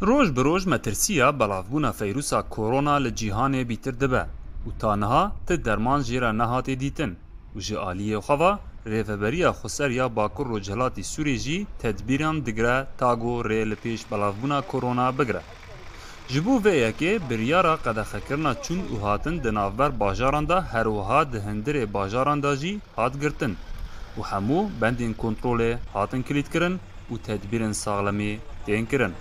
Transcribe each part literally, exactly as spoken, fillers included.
Roj bi roj metirsiya belavbûna feyrûsa korona li cîhanê bîtir dibe û ta niha ti derman jê re nehatê dîtin û ji aliyê xwe ve Rêveberiya Xweser ya Bakur Rojhilatî Sûrê jî tedbîran digire ta ku rê li pêş belavbûna korona bigire. Ji bo vê yekê biryara qedexekirina çûn û hatin di navber bajaran de her wiha di hundirê bajaran de jî hat girtin û hemû bendên kontrolê hatin kilîtkirin û tedbîrên saxlemî tên kirin.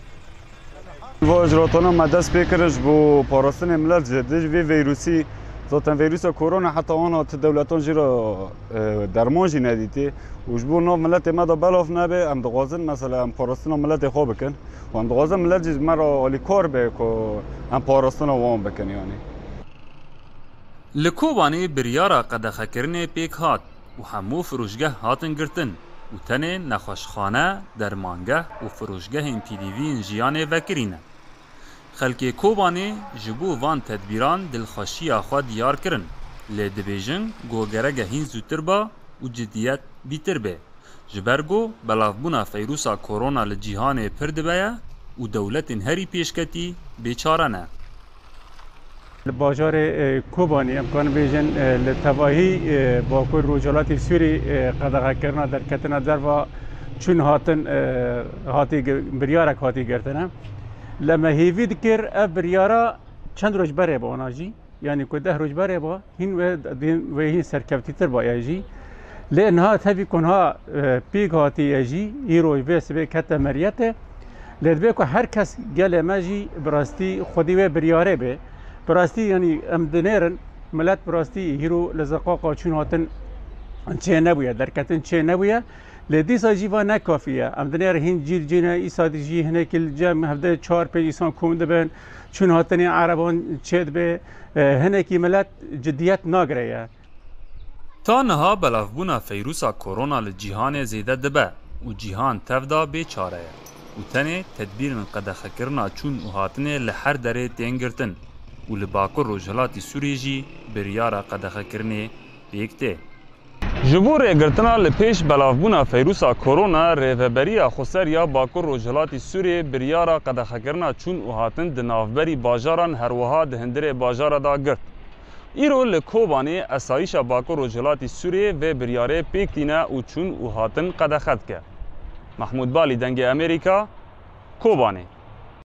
Va icraatana me dest pê kirin ji bo parastinê milet ji dijî vê vîrusî. Zaten vîrusa korona heta ana ti dewletan jî re, e, derman jî nedîtî û ji bo nav miletê me de belav nebe, em dixwazin mesela em parastina miletê xwe bikin û em dixwazin milet jî ji me re alîkar be ku em parastina wan bikin, yanî. Li Kobanê biryara qedexekirinê pêk hat û hemû firoşgeh hatin girtin û tenê nexweşxane, dermangeh û firoşgehên pîdîviyên jiyanê vekirî ne. Xelkê Kobanê ji bo van tedbîran dilxweşiya xwe diyar kirin, lê dibêjin ku gereke hîn zûtir ba û cidiyet bîtir bê. Ji ber ku belavbûna feyrûsa korona li cîhanê pir dibe ye û dewletên herî pêşketî bêçare ne. Li bajarê, e, Kobanî, em karin bêjin, e, li tevahî, e, Bakur Rojhilatî Sûrî, e, qedexekirina derketina derva çûn hatin, e, hatî gi-, biryarek hatî girtine. Lê me hêvî dikir ev biryara çend roj berê bi wana jî. Yanî ku deh roj berê ba, hîn wê, wê hîn serkevtîtir ba ya jî. Lê niha tevî ku niha, e, pêk hatî ya jî, îro vê sibê kete meriyete. Lê divê ku her kes gelê me jî bi rastî xwedî wê biryarê bê. Bi rastî, yanî em dinêrin, milet bi rastî hîro li ziqaqa çûn hatin çê nebûye, derketin çê nebûye. Lê dîsa jî va ne kafî ye. Em dinêrin hîn cîl cîne, îsa jî hinekî li cem hevdeh çar pênc îsan kom dibin. Çûn hatinê ereban çê dibe, e, hinekî milet cidiyet nagire ye. Ta niha belavbûna feyrûsa korona li cîhanê zêde dibe û cîhan tev de bê çare ye û tenê tedbîrên qedexekirina çûn û hatinê li her derê tên girtin û li Bakur Rojhilatî Sûriyê jî biryara qedexekirinê pêk tê. Ji bo rêgirtina li pêş belavbûna feyrûsa korona, Rêveberiya Xweser ya Bakur Rojhilatî Sûriyê biryara qedexekirina çûn û hatin di navberî bajaran, her wiha di hundirê bajara de girt. Îro li Kobanê esayîşa Bakur Rojhilatî Sûriyê vê biryarê pêk tîne û çûn û hatin qedexe dike. Mehmûd Balî, Dengê Amerîka, Kobanê.